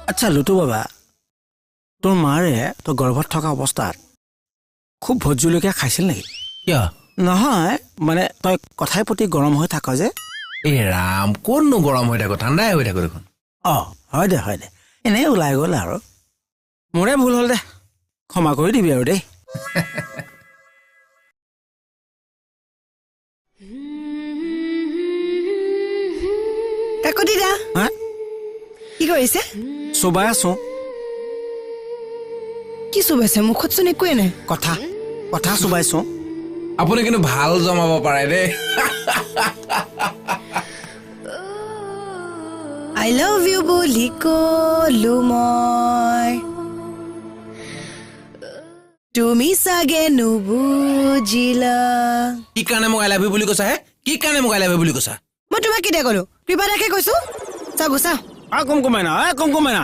আচ্ছা লুটু বাবা, তোৰ মাৰে তোৰ গৰ্ভত থকা অৱস্থাত খুব ভোট জলকীয়া খাইছিল নেকি? কিয়? নহয় মানে তই কথাই প্ৰতি গৰম হৈ থাক যে। এই ৰাম, ক'তনো গৰম হৈ থাকো, ঠাণ্ডাই হৈ থাকো দেখোন। অঁ হয় দে, হয় দে, এনেই ওলাই গ'ল আৰু। মোৰে ভুল হ'ল দে, ক্ষমা কৰি দিবি আৰু দেই। কাকতি দা, হা? কি কৰিছে? চোবাই আছো। কি চোবাইছে? মুখতচোন একোৱে নাই। কথা কথা চোবাইছো। আপুনি কিন্তু ভাল জমাব পাৰে দেই। I love you বুলি কলো মই, তুমি চাগে নুবুজিলা। কি কাৰণে মোক I love you বুলি কৈছা হে? কি কাৰণে মোক I love you বুলি কৈছা? মই তোমাক কেতিয়া কলো? কৃপা দাকে কৈছো। চাওঁ গুচা। কম কমাই না, কম কমাই না।